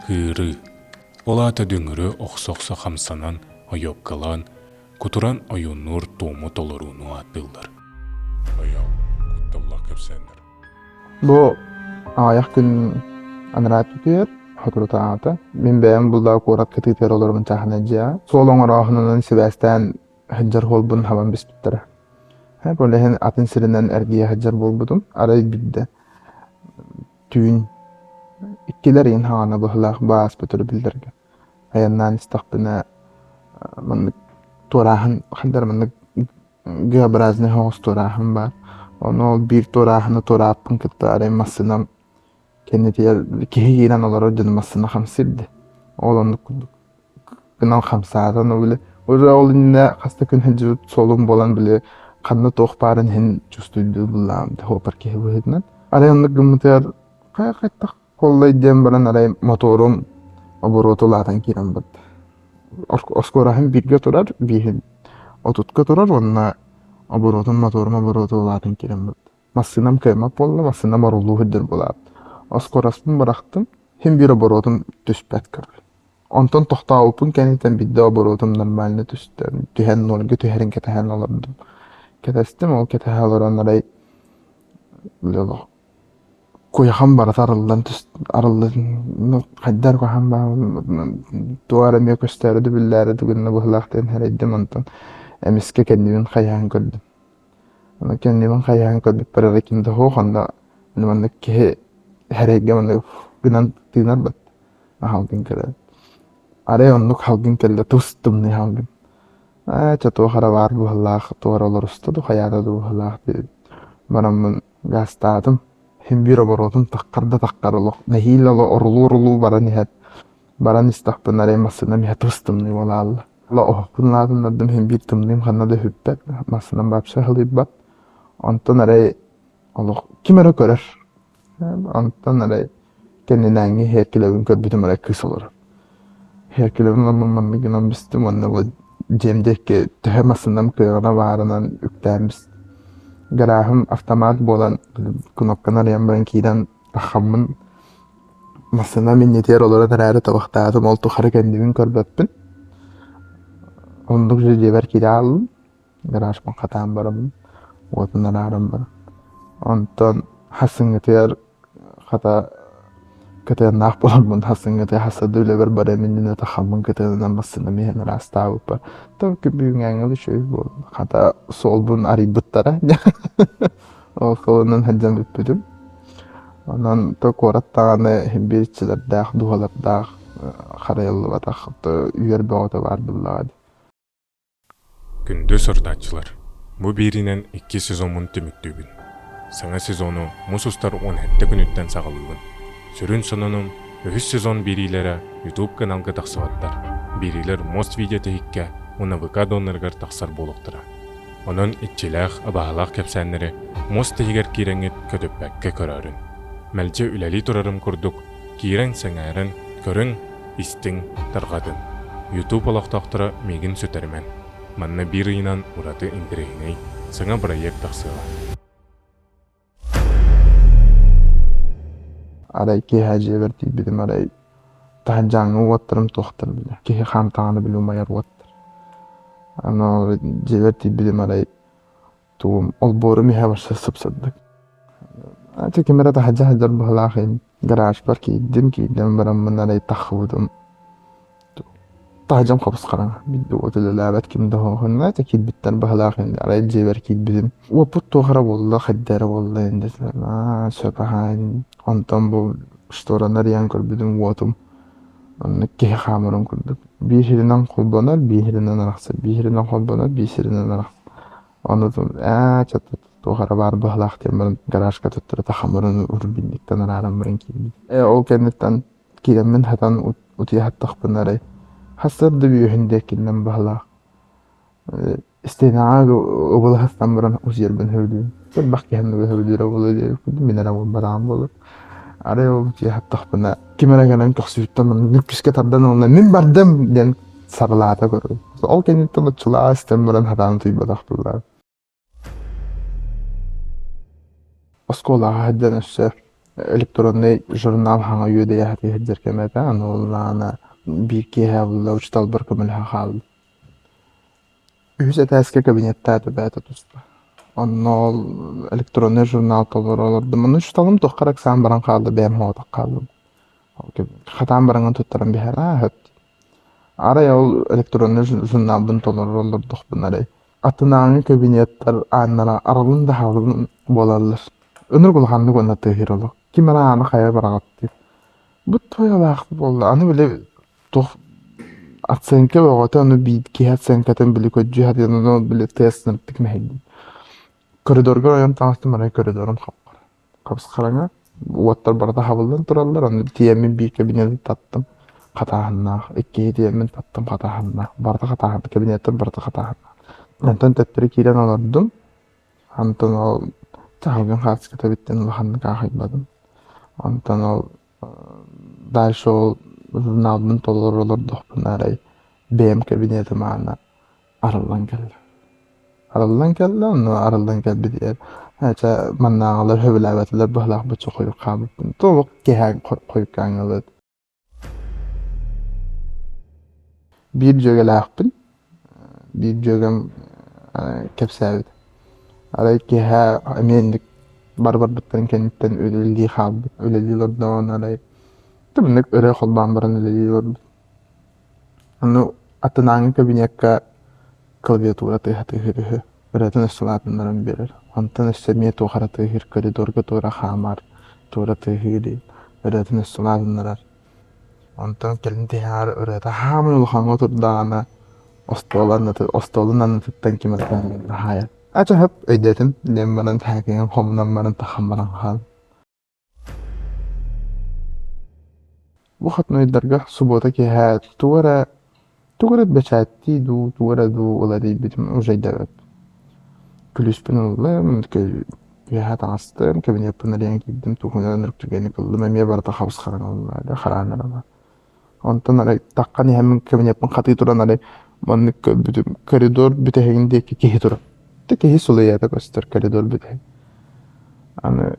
Ыырыы. Ол аата дүҥүрү охсо-охсо хамсанан, ойуоккалаан, кутуран ойууннуур туому толорууну ааттыыллар. Айаал, кутталлаах кэпсээннэр. Бу аҕыйах күн анараа өттүгэр соторутааҕыта мин бэйэм буллаах куорат кытыытыгар олоробун чааһынай дьиэҕэ. Суол оҥорооһунунан сибээстээн сылдьар суолбун хабан биспиттэрэ. Ол иһин атын сиринэн эргийэ сылдьар буолбутум. Арай биирдэ түүн иккилэр иһин хаҕана быһыылаах бу ааспыт өрөбүллэргэ айаннаан истэхпинэ маннык туорааһын хайдах эрэ маннык Г-образнай соҕус туорааһын баар. Ону ол биир туорааһыны туорааппын кытта арай массыынам кэннитигэр киһи киирэн олорор дьон массыына хамсыыр дии. Ол оннук курдук гынан хамсаатан били уже ол иннинэ хас да күн сылдьыбыт суолум буолан били ханна туох баарын иһин чувствуйдуу буллаҕым хуопар киһи быһыытынан. Арай оннук гыммытыгар хайа хайдах Холлой диэн баран арай моторум оборуоту улаатан киирэн барда. Оскуораһым бииргэ турар, бииһин отутка турар уонна оборуотун моторум оборуоту улаатан киирэн барда. Массыынам кыаммат буолла, массыынам орулуу сылдьар буолаат. Оскуораспын бырахтым, син биир оборуотум түспэт көрөр. Онтон тохтообуппун кэнниттэн биирдэ оборуотум нормально түстэ. Түһэн нольга түһэрин кэтэһэн олордум. Кэтэстим, ол кэтэһэ олорон арай Куйахан барыта арыллан түс арыллан хайдах эрэ куһаҕан баҕайы туох эрэ эмиэ көстөөрү да биллээри да гынна быһыылаах диэн сэрэйдим онтон эмискэ кэннибин хайыһан көрдүм. Аны кэннибин хайыһан көрбүппэр эрэ ким да суох онно маннык киһи сэрэйгэ маннык гынан тыынар бат халгын кэлэн. Арай оннук халгын кэллэ тус тымныы халгын. Ээ чэ туох эрэ баар быһыылаах туох эрэ олоруста дуу хайаата дуу быһыылаах диэбит. Бараммын Гаастаатым, син биир оборотун таххар да таххар олох нэһиилэ орулуу-орулуу баран иһэр. Баран истэхпинэ арай массыынам иһэ тус тымныы буолаалла. Оһохпун улаатыннардым син биир тымныым ханна да сүппэт, массыынам вообще халыйбат. Онтон арай олох ким эрэ көрөр. Онтон арай Кэннинээҥҥи иһээккилэбин көрбүтүм эрэ кыыс олорор. Иһээккилэбин ылан маннык гынан бистим уонна бу дьиэм диэки төһө массыынам кыаҕына баарынан үктээн бистим. Гарааһым автомат буолан кнопканы арыйан баран киирэн таххаммын массыынам иннитигэр олорон эрээри табахтаатым, ол тухары кэннибин көрбөппүн. Оннук же дьиэбэр киирэ хааллым. Гаражпын хатаан бараммын, уотун арааран баран. Онтон хасыҥҥытыгар Хата кытыаннаах буоламмын хасыҥҥыта хаса да үлэбэр барыам иннинэ тахаммын кытыанынан массыынам иһэн ыраастаабыппар только бүгүҥҥээҥҥи үчүгэй буолла. Хата суолбун арыйбыттара. Ол суолунан сылдьан бүппүтүм. Онон то куорат даҕаны иһин биир иччилэрдээх, дууһалардаах харайыллыбатах үөр бөҕөтө баар буоллаҕа дии. Күндү сурутааччылар, бу биэриинэн икки сезоммун түмүктүүбүн. Саҥа сезону муус устар 17 күнүттэн саҕалыыбын. Сүрүн сонунум, үһүс сезон биэриилэрэ YouTube каналга тахсыбаттар. Биэриилэр Мост видео тиһиккэ уонна ВК донорыгар тахсар буолуохтара. Онон иччилээх, абааһылаах кэпсээннэри Мост тиһигэр киирэҥҥит көтүппэккэ көрөөрүҥ. Мэлдьи үлэлии турарым курдук, киирэн сэҥээрэн, көрүҥ, Истиҥ, тарҕатын. Ютуб олохтоохторо миигин сүтэримэҥ. Манна биир ыйынан ураты интэриэһинэй, саҥа бырайыак тахсыаҕа. Арай киэһэ дьиэбэр тиийбитим арай таһырдьааҥҥы уоттарым туохтар бile. Киһи хаамтаҕына били умайар уоттар. Аны дьиэбэр тиийбитим арай тугум олбуорум иһэ барса сып-сырдык. Ити ким эрэ таһырдьа сылдьар быһыылаах иһин гаражпар киирдим, киирдим бараммын арай таххыбытым таһырдьам хабыс-хараҥа биирдэ уот үлэлээбэт ким да суох ити киирбиттэр быһыылаах иһин арай дьиэбэр киирбитим уоппут туох эрэ буолла хайда эрэ буолла иһин аа сөп аһаа онтон бу штораны арыйан көрбүтүм уотум оннук киһи хаамарын курдук биир сиринэн холбонор биир сиринэн арахсар биир сиринэн холбонор биир сиринэн арахсар Ону ээ туох эрэ баар быһыылаах диэн баран гаражка төттөрү тахаммын урбинниктэн арааран баран киирбит. Ээ ол кэнниттэн киирэммин хатан утуйа сыттахпына арай сарсыарда үөһүн диэкинэн быһыылаах истиэнэҕэ ыбылы сыстан баран утуйарбын сөбүлүүбүн. Элбэх киһи оннугу сөбүлүүрэ буолуо диэбиппин мин эрэ буолбатаҕым буолуо. Арай ол утуйа сыттахпына ким эрэ кэлэн көхсүбүттэн маннык күүскэ тардан ылла мин бардым диэн сарылаата көрөбүн. Ол кэнниттэн оччолоох истэн баран сатаан утуйбатах быһыылаах. Оскуолаҕа сылдьан өссө Электроннай журнал хаҥа үөдэйэ сатыы сылдьар кэмэ этэ. Аны уоллаҕына биир киэһэ булла учууталбар көмөлөһө хааллым. Үһүс этээскэ кабинеттаата бэйэтэ туспа. Онно ол электроннай журнал толоро олордум. Ону учууталым туохха эрэ ыксаан баран хаалла, бэйэм соҕотох хааллым. Хатаан бараҥҥын туттаран биһэр, аа сөп. Арай ол электроннай журналбын толоро олордохпуна арай атынааҥы кабинеттар ааннара арылын да хаалын буолаллар. Ынырык улаханнык уонна тыаһыыр олох. Ким эрэ ааны хайа быраҕаттыыр. Бу туойалаах буолла. Аны били туох оценка бөҕөтө ону биир киһи оценкатын били көрдүү сатыыр ону били тыас ынырыктык мэһэйдиир. Коридорга ойон таҕыстым арай коридорум хап-хара. Хабыс-хараҥа уоттар барыта хабыллан тураллар ону тиийэммин биир кабинеты таттым хатааһыннаах иккиһи тиийэммин таттым хатааһыннаах барыта хатааһын кабинеттар барыта хатааһыннаах. Онтон төттөрү киирэн олордум Онтон ол чаҕылгын хаартыската бүттэн улаханнык аахайбатым. Онтон ол дальше ол журналбын толоро олордохпуна арай бэйэм кабинетым аана арыллан кэллэ. Арыллан кэллэ, онно арыллан кэлбитигэр ээ чэ маннааҕылар сөбүлээбэтилэр быһыылаах бачча хойут хаалбыппын. Туох киэһэ хойуккааҥҥа ылыт. Биир дьүөгэлээхпин, биир дьүөгэм кэпсээбит. Арай киэһэ эмиэ инник бар-барбыттарын кэнниттэн үлэлии хаалбыт. Үлэлии олордоҕуна арай тымнык өрө холбоон баран үлэлии олорбут. Ону аттынааҥҥы кабинекка клавиатура тыаһа тыаһыыр үһү. Ырыатын өссө улаатыннаран биэрэр. Онтон өссө эмиэ туох эрэ тыаһыыр, коридорга туора хаамар, туора тыаһыыр диэн ырыатын өссө улаатыннарар. Онтон кэлин тиһэҕэр ырыата хааман улахаҥҥа турдаҕына остуол анныты остуолун аннытыттан ким эрэ хаайар. Ачаһап өйдөөтүм диэн баран саакыйан хомунан баран тахан баран хаал. Бу хатынайдарга субуота киэһэ тугу эрэ тугу эрэ бэчээттии дуу, тугу эрэ дуу ыла тиийбитим уже өйдөөбөппүн. Күлүүспүн ыллым, үөһэ таҕыстым, кабинеппын арыйан киирдим, тугунан ынырык түгэни ыллым, эмиэ барыта хабыс-хараҥа ылла, харааннарама. Онтон арай таххан иһэммин кабинеппын хатыы туран арай маннык көрбүтүм, коридор бүтэһигин диэки киһи турар. Ити киһи сулуйата көстөр коридор бүтэһик. Аны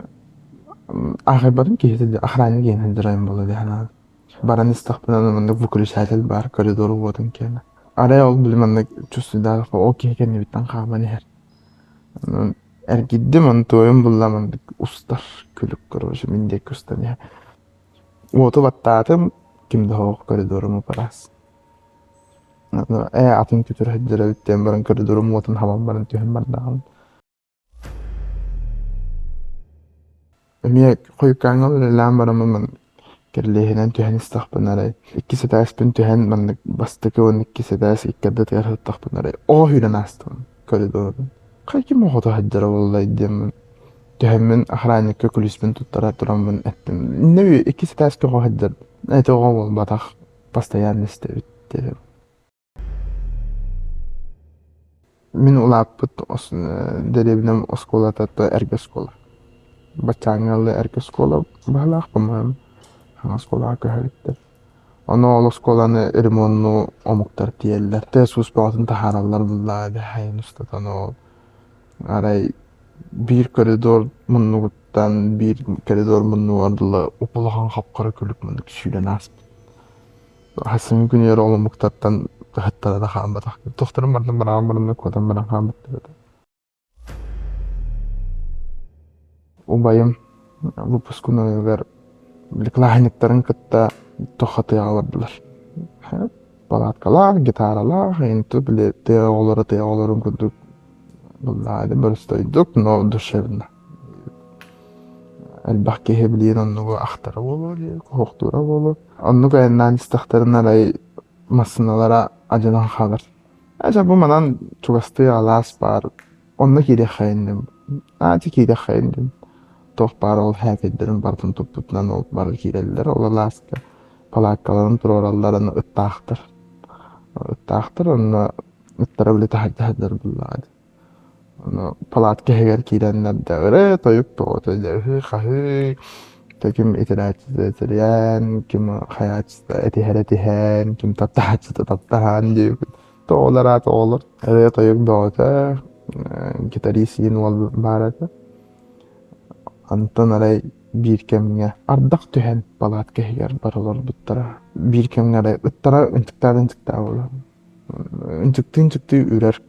аахайбатым киһи охранник диэн сылдьар буолуо дии санаатым. Баран истэхпинэ маннык выключатель баар коридор уотун киэнэ. Арай ол били маннык чувствуйдаах ол киһи кэннибиттэн хааман иһэр. Онон эргийдим, ону туойум булла маннык устар күлүк короче мин диэки устан иһэр. Уоту баттаатым, ким да суох коридорум ыпыраас. Ээ атын күтүр сылдьар эбит диэн баран коридорум уотун хабан баран түһэн бардаҕым. Эмиэ хойуккааҥҥа үлэлээн бараммын кирилиэһинэн түһэн истэхпинэ арай иккис этээспин түһэн маннык бастакы уонна иккис этээс икки ардытыгар сыттахпына арай оҕо сүүрэн аастым коридорун. Хайа ким оҕото сылдьара буоллай диэммин түһэммин охранникка күлүүспүн туттара тураммын эттим. Иннэ иккис этээскэ оҕо сылдьар. Ити оҕо буолбатах, постоянно истэбит диэтим. Мин улааппыт дэриэбинэм оскуолата эргэ оскуола. Баччааҥҥа дылы эргэ оскуола баһылаах, по-моему, саҥа оскуолаҕа көһө иликтэр. Ону ол оскуоланы ремоннуу омуктар тиийэллэр. Тыас-уус бөҕөтүн таһаараллар буоллаҕа дии сайын устата ону ол арай биир коридор муннугуттан биир коридор муннугар дылы уп-улахан хап-хара күлүк муннук сүүрэн ааспыт. Хасыҥҥы күнүгэр ол омуктартан ыһыттара да хаалбатах. Тохторун барытын быраҕан баран куотан баран хаалбыттар этэ. Убайым выпускнойугар кылааһынньыктарын кытта тохха тыаҕа бардылар. Палаткалаах, гитаралаах, инту били тыа оҕолоро тыа оҕолорун курдук буллаады боростуойдук, но душевно. Элбэх киһи билиэн оннугу ахтара буолуо дии, хоһуохтуура буолуо. Оннук айаннаан истэхтэринэ арай массыыналара алдьанан хаалар. Ээ бу манан чугастыы алаас баар, онно киириэххэйин диэн, аа дьэ киириэххэйин диэн туох баар ол һээкэйдэрин барытын туппутунан ол бары киирэллэр. Ол алааска палааккаларын туруоралларын ыттаахтар. Ыттаахтар онно ыттара били таһырдьа сылдьар буоллаҕа дии. Ону палатка иһигэр киирэннэр да ырыа-тойук тоҕото дьэ ыһыы-хаһыы, ким итирээччитэ итириэн, ким хайааччыта этиһэр этиһэн, ким таптаһааччыта таптаһан диэбит. Тоҕолор аат оҕолор ырыа-тойук бөҕөтө, гитарист иин уол баар этэ. Онтон арай Биир кэмҥэ ардах түһэн палатка иһигэр бары олорбуттара. Биир кэмҥэ эрэ ыттара ынчыктаа-ынчыктаа буолар. Ынчыктыы-ынчыктыы үрэр.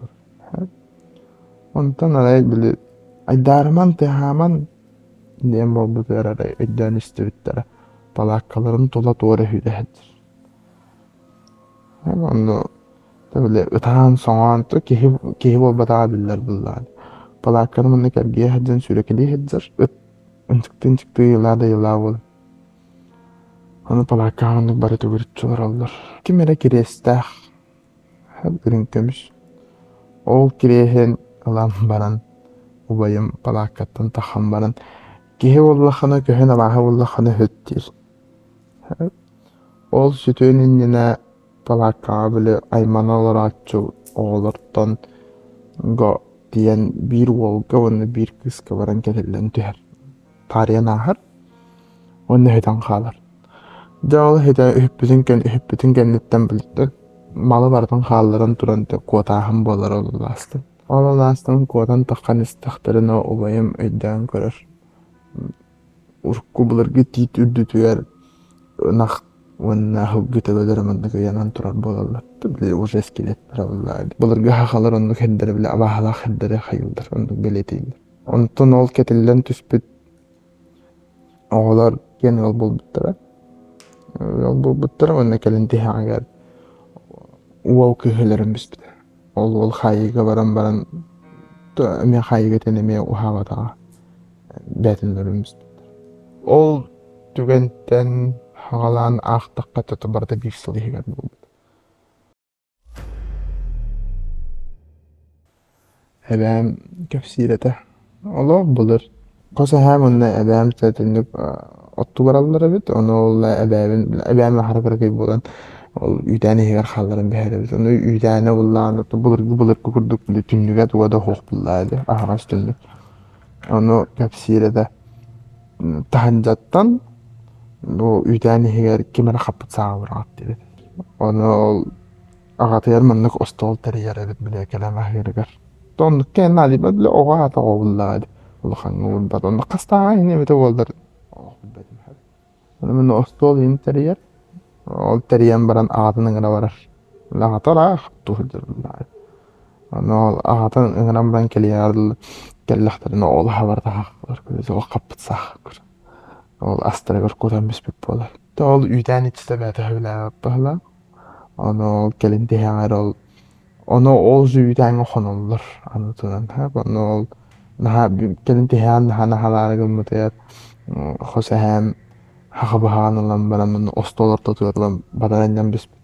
Онтон арай били айдаарыман, тыаһааман диэн буолбутугар арай өйдөөн истибиттэрэ. Палааккаларын тула туора сүүрэ сылдьар. Онно били ытаан-соҥоон киһи киһи буолбатаҕа биллэр буоллаҕа. Палаакканы маннык эргийэ сылдьан сүүрэкэлии сылдьар ыт ынчыктыы-ынчыктыы ыйылаа да ыйылаа буолан. Аны палааккаҕа маннык бары төгүрүччү олороллор. Ким эрэ кириэстээх үрүҥ көмүс. Ол кириэһин ылан баран убайым палааккаттан таххан баран киһи буоллаххына көһүн абааһы буоллаххына өһүт диир. Ол сүтүөн иннинэ палааккаҕа били аймана олорооччу оҕолортон го тиийэн биир уолга уонна биир кыыска баран кэтиллэн түһэр. Таарыйан ааһар уонна өһүтэн хаалар. Дьэ ол өһүтэ үһүппүтүн үһүппүтүн кэнниттэн билиттэн малы барытын хаалларан туран куотааһын буолар ол алаастан. Ол алаастан куотан таххан истэхтэринэ убайым өйдөөн көрөр Урукку былыргы тиит үрдүтүгэр ынах уонна сылгы төбөлөрө маннык ыйанан турар буолаллар. Били уже скелет Былыргы сахалар оннук сирдэри били абааһылаах сирдэри хайыыллар, оннук бэлиэтииллэр. Онтон ол кэтиллэн түспүт оҕолор киэн ыал буолбуттара. Ыал буолбуттара уонна кэлин тиһэҕигэр уол кыыһы өлөрөн бүспүтэ. Ол уол хаайыыга баран баран эмиэ хаайыыга этэн эмиэ уһаабатаҕа. бэйэтин өлөрүн Ол түгэнтэн хаҕалаан аахтахха тото барыта биир сыл иһигэр буолбут. Эбээм кэпсиир этэ. Олох былыр хос эһээм уонна эбээм итинник оттуу бараллар эбит. Ону ол эбээбин эбээм аһара кыракый буолан ол үүтээн иһигэр хаалларан биһэр эбит. Ону үүтээнэ буллаҕына былыргы былыргы курдук түннүгэ туга да суох буллаа ди аһаҕас түннүк. Ону кэпсиир этэ таһырдьаттан бу үүтээн иһигэр ким эрэ хаппыт сааҕа быраҕат диэбит. Ону ол аҕатыгар маннык остуол тэрийэр эбит били кэлэн аһыырыгар. Оннук кэннэ наадыйбат били оҕо аата оҕо буллаҕа дии улахаҥҥа уурбат. Онно хастааҕа иһин эбитэ буоллар олох билбэтим. Ону остуол иһин тэрийэр. Ол тэрийэн баран аҕатын ыҥыра барар. Аҕата ыраах туу сылдьар буоллаҕа. Ону ол аҕатын ыҥыран баран кэлиэҕэр дылы кэллэхтэринэ ол аһа барыта аһаахтылар ол хаппыт саах Ол астарыгар кутан бүспүт буолар. Ол үүтээн иччитэ бэйэтэ сөбүлээбэт быһыылаах. Ону ол кэлин тиһэҕэр ол Ону ол үүтээҥҥэ хоноллор аны туран Ону ол наһаа кэлин тиһэҕин наһаа наһаалаары гыммытыгар хос эһээм хаха быһаҕын ылан баран ону остуол ортотугар ылан батаранньан бүспүт.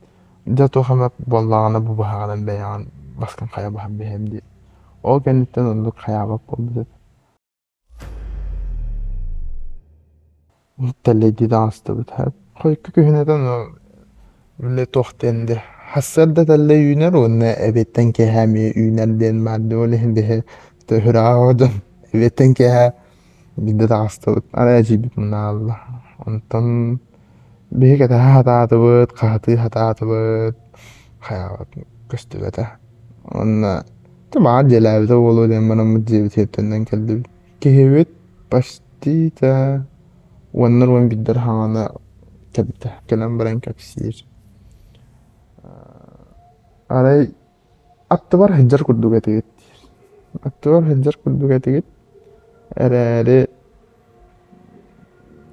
Дьэ туох эмэ буоллаҕына бу быһаҕынан бэйэҕин баскын хайа баһан биһэм диир. Ол кэнниттэн оннук хайаабат буолбут этэ. Тэллэйдии таҕыстыбыт. Хойукку күһүн этэн били туох диэн дии сарсыарда тэллэй үүнэр уонна эбиэттэн киэһэ эмиэ үүнэр диэн баар дии ол иһин биһи сүрэҕэ дьон эбиэттэн киэһэ биирдэ таҕыстыбыт арай эдьиийбит мунна Онтон биһи кэтэһэ сатаатыбыт, хаһытыы сатаатыбыт, хайаабат көстүбэтэ. Уонна баҕар дьиэлээбитэ буолуо диэн бараммыт дьиэбитигэр төннөн кэллибит. Киһибит почти да уоннар уон биирдэр хаҥана кэлбитэ. Кэлэн баран кэпсиир. Арай аттыбар сылдьар курдук этигит диир. Аттыбар сылдьар курдук этигит эрээри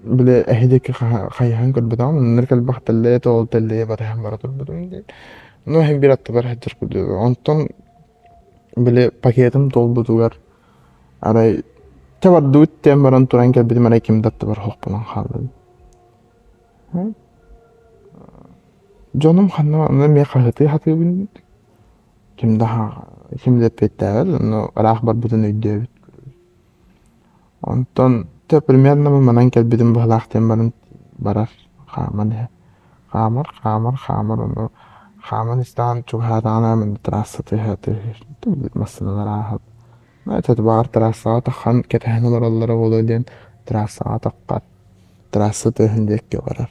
били эһи диэки хайыһан көрбөтөҕүм, оннук элбэх тэллэйэ тоҕо тэллэйэ батыһан бара турбутум дии. Ну иһин биир аттыбар сылдьар курдук. Онтон били пакетым туолбутугар арай чэ бардыбыт диэн баран туран кэлбитим арай ким да аттыбар суох буолан хаалла. Дьонум ханна онно эмиэ хаһытыы сатыыбын ким да ким да эппиэттээбэт, онно ыраах барбытын өйдөөбүт. Онтон те примерно манан кэлбитим быһалаах диэн баран барар, хааман иһэр. Хаамар, хаамар, хаамар ону хааман истэҕин чугаһаатаҕына манна трасса тыаһа тыаһыыр. Массыыналар ааһар. Это баҕар трассаҕа таххан кэтэһэн олороллоро буолуо диэн трассаҕа таххар трасса тыаһын диэки барар.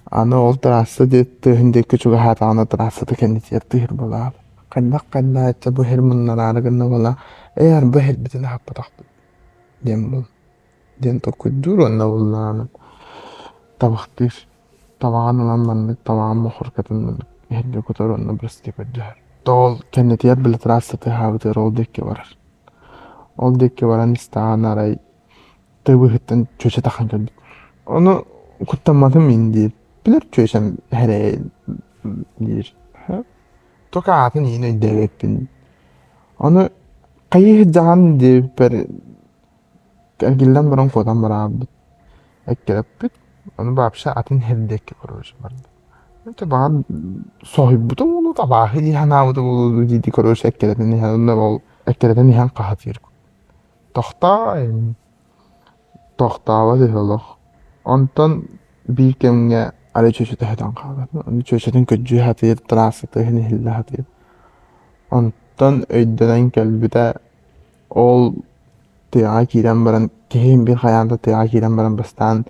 Аны ол трасса тыаһын диэки чугаһаатаҕына трассата кэннитигэр тыаһыр буолаат. Хайдах-хайдах этэ бу иһэр муннараары гынна буолла, ээ арба иһэрбитин аһаппатахпыт диэн буолла. диэн толкуйдуур уонна буллаҕына табахтыыр. Табаҕын ылан маннык табаҕын мохуоркатын маннык иһирдьэ кутар уонна бырастыы көрдөһөр. Ол кэннитигэр били трасса тыаһаабытыгар ол диэки барар. Ол диэки баран истэҕинэ арай тыы быыһыттан чүөчэ тахсан кэлбит. Ону куттамматым мин диир. Билэр чүөчэм эрэйэ диир. Только аатын иһин өйдөөбөппүн. Ону хайыы сылдьаҕын диэбиппэр эргиллэн баран куотан бараабыт. Эккирэппит. Ону вообще атын иһэр диэки короче барда. Это баҕар соһуйбутум буолуо, абааһы дии санаабытым буолуо дии короче эккирэтэн иһэн онно ол эккирэтэн иһэн хаһытыыр. Тохтоо тохтообот үһү олох. Онтон биир кэмҥэ арай чүөчэтэ өтөн хаалар. Ону чүөчэтин көрдүү сатыыр, трасса тыаһын иһиллэ сатыыр. Онтон өйдөнөн кэлбитэ ол тыаҕа киирэн баран киһи биир хайаан да тыаҕа киирэн баран бастаан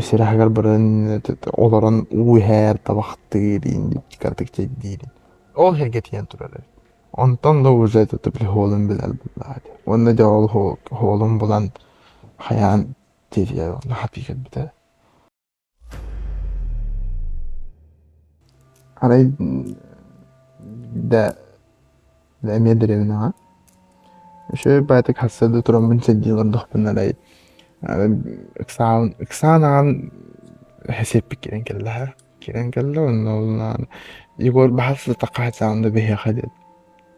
сир аһыгар баран олорон уу иһэр, табахтыыр, кыратык чэйдиир. Ол сиргэ тиийэн турар эбит. Онтон да уже это били хоолун билэр буоллаҕа дии. Уонна дьэ ол хоолун булан хайаан тиийэ хатыы кэлбитэ. Арай да эмиэ дэриэбинэҕэ үчүгэй баҕайытык сарсыарда тураммын чэйдии олордохпуна арай ыксаан ыксаан аҕан сиэппит киирэн кэллэ Киирэн кэллэ уонна ол Егор баһа тахха сатаан да биһиэхэ диэн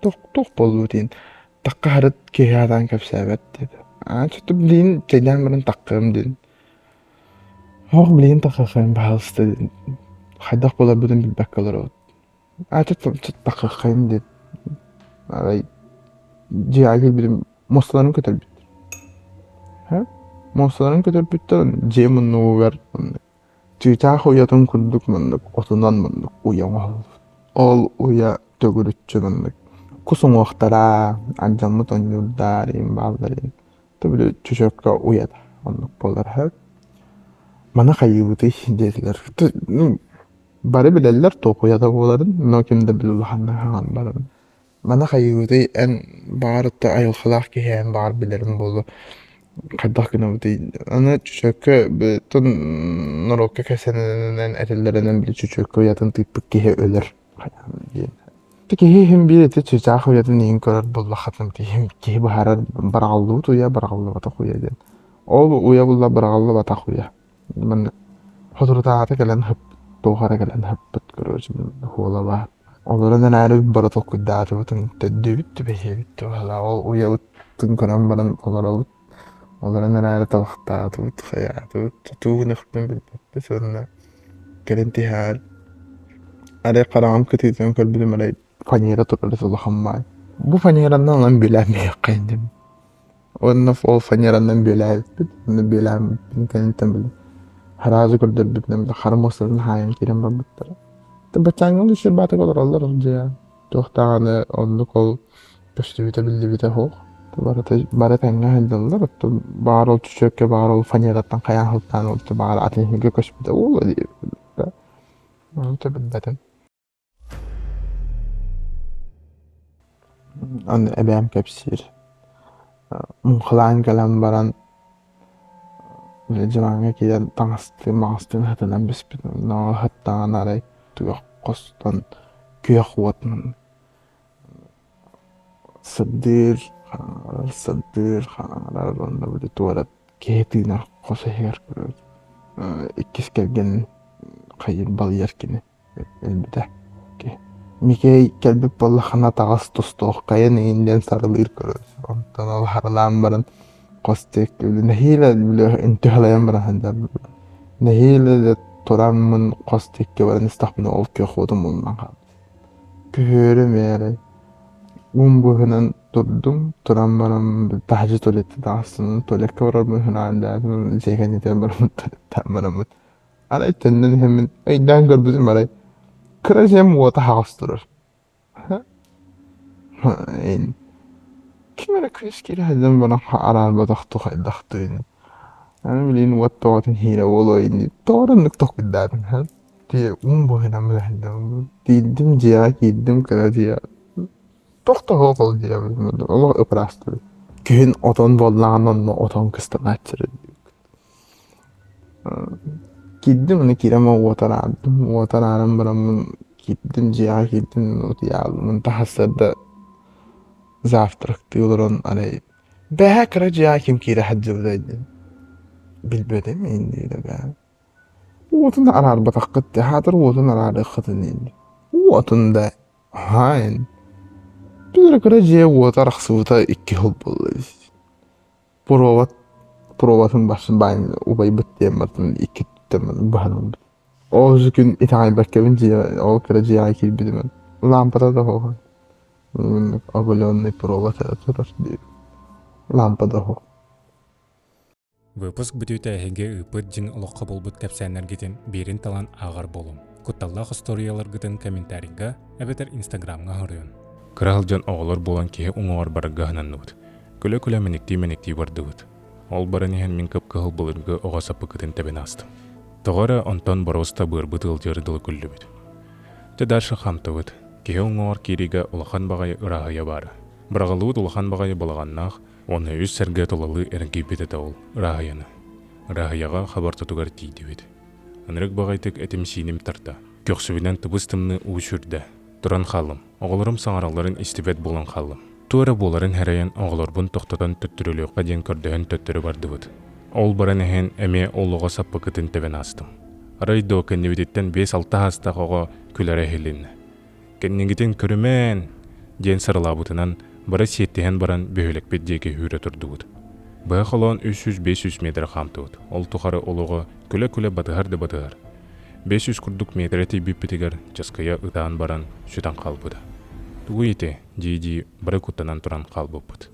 туох туох буоллубут диэн тахха харыт киһи аатаан кэпсээбэт диэтэ. Аа чөтү билигин чэйдээн баран таххыам диэн. Ох билигин таххаххайын баһаалыста диэн хайдах буоларбытын билбэккэ олоробут. Аа чөт таххаххайын диэн арай дьиэҕэ киирбитим муосталарын көтөрбүттэр. Муосталарын көтөрбүттэр дьиэ муннугар Чыычаах уйатын курдук маннык отунан маннык уйа оҥоһуллубут. Ол уйа төгүрүччү маннык кус уҥуохтара, алдьаммыт ойуурдар иһин бааллар иһин били чөчөккө уйата оннук буолар сөп. Маны хайыыбытый диэтилэр. Бары билэллэр туох уйата буоларын, но ким да били улаханнык хаҥан баран Маны хайыыбытый эн баҕар да айылҕалаах киһи эн баҕар билэрин буолуо хайдах гынабытый аны чөчөккө норуокка кэпсэнэнинэн этэллэринэн били чөчөккө уйатын тыыппыт киһи өлөр диэн киһи иһин биир ити чыычаах уйатын иһин көрөр буоллаххытына киһи киһи быһаарар быраҕыллыбыт уйа быраҕыллыбатах уйа диэн ол уйа булла быраҕыллыбатах уйа Маннык соторутааҕыта кэлэн сыппыт, туох эрэ кэлэн сыппыт, короче, хуола баар. Олорон эрээри бары толкуйдаатыбытын төрдүбүт түбэһиэбит туһалаах ол уйабытын көрөн баран олоробут. Олорон эрээри талахтаатыбыт, хайаатыбыт, тутуу гыныахпын билбэппит уонна кэлин тиһэҕэр арай хараҕым кытыытынан көрбүтүм арай фанера турар улахан баай. Бу фанеранан ылан бүлээн биһиэххэ инним. Уонна ол фанеранан бүөлээбиппит. Онно бүөлээбиппин кэнниттэн били сразу көрдөрбүтүнэн били хара муостатын хаайан киирэн барбыттара. Баччааҥҥа үчүгэй баатык олороллор ол дьиэ. Туох даҕаны оннук ол көстүбүтэ биллибитэ суох. Барыта бары тэҥҥэ сылдьаллар. Оттон баҕар ол чөчүөккэ баҕар ол фанераттан хайаан сылтаан ол баҕар атын иһиргэ көспүтэ буолуо диэбит. Ону билбэтим. Аны эбээм кэпсиир муҥхалаан кэлэн баран дьыбаҥҥа киирэн таҥастыын маҕастыын сытынан бүспүт онно сыттаҕына арай түгэх хостон күөх уот сырдыыр хараҥарар сырдыыр хараҥарар уонна били туора киһи тыынар хос иһигэр көрөр иккис кэргэнин хайыыр балыйар кини Өлбүтэ. Микэй кэлбит буоллаххына таҕыс тустуоххайын иһин диэн сарылыыр көрөр. Онтон ол харылаан баран хос диэки нэһиилэ били үнтү халайан баран сылдьар. Нэһиилэ тураммын хос диэки баран истэхпинэ ол күөх уотум муннан хаалбыт. Күһүөрүм эрэй. Уум быыһынан турдум, туран баран таһырдьа туалетта таҕыстым, туалекка барарбын санаан дээтим, дьиэ кэннитигэр бараммыт туалеттаан бараммыт Арай төннөн иһэммин өйдөөн көрбүтүм арай кыра дьиэм уота аһаҕас турар. Ким эрэ кыыс киирэ сылдьан баран араарбатах хайдахтыын. Аны билигин уот тоҕотун иһиирэ буолуо ини тоҕо эрэ оннук толкуйдаатым Тиэ уум быһыынан билэһинним. Тиийдим дьиэҕэ киирдим кыра дьиэ туох да суох ол дьиэбит олох ыпыраастыбыт. Күһүн отон буоллаҕына онно отон кыстанааччы. Киирдим уонна киирэн уот араардым. Уот арааран бараммын киирдим, дьиэҕэ киирдим, утуйаалым. Онтон сарсыарда завтрактыы олорон арай бэһээ кыра дьиэҕэ ким киирэ сылдьыбытай диэн билбэтим иннинэ бээ. Уотун араарбатаххыт дии, аһаатар уотун араарыаххытын иннинэ. Уотун да аһаан. Биир кыра дьиэ уота арахсыбыта икки сыл буолла дии. Провод проводын барсын баайын убайбыт диэн бартын икки өттүттэн быһан ылбыт. Ол күн итэҕэйбэккэбин дьиэ ол кыра дьиэҕэ киирбитим. Лампата да суох. Оголенный провод эрэ турар диир. Лампа да суох. Выпуск бүтүүтэ эһиги ыыппыт дьиҥ олоххо буолбут кэпсээннэргитин биирин талан ааҕар буолуҥ. Кутталлаах остуоруйаларгытын комментарийга эбэтэр инстаграмҥа суруйун. Кыра сылдьан оҕолор буолан киһи уҥуоҕар барарга сананныбыт. Күлэ-күлэ мэниктии-мэниктии бардыбыт. Ол баран иһэн мин кып-кыһыл былыргы оҕо саппыкытын тэбэн аастым. Тоҕо эрэ онтон боруоста быарбыт ыалдьыар дылы күллүбүт. Дьэ дальше хаамтыбыт. Киһи уҥуоҕар киириигэ улахан баҕайы ырааһыйа баара. Быраҕыллыбыт улахан баҕайы балаҕаннаах уонна үс сэргэ тулалыы эргийбит этэ ол ырааһыйаны. Ырааһыйаҕа хабартатыгар тиийдибит. Ынырык баҕайытык этим-сииним тарта. Көхсүбүнэн тыбыс-тымныы уу сүүрдэ. Туран хааллым. Оҕолорум саҥаралларын истибэт буолан хааллым. Туох эрэ буоларын сэрэйэн оҕолорбун тохтотон төттөрүлүөххэ диэн көрдөһөн төттөрү бардыбыт. Ол баран иһэн эмиэ ол оҕо саппыкытын тэбэн аастым. Арай доо кэннибититтэн биэс-алта саастаах оҕо күлэрэ иһилиннэ. Кэннигитин көрүмээн! диэн сарылаабытынан бары сиэттиһэн баран бөһүөлэкпит диэки сүүрэ турдубут. Быһа холоон 300-500 миэтэрэ хаамтыбыт. Ол тухары олоҕо күлэ-күлэ батыһар да батыһар. 500 курдук миэтэрэ тиийбиппитигэр часкыйа ытаан баран сүтэн хаалбыта. Тугуй ити? дии-дии бары куттанан туран хаалбыппыт.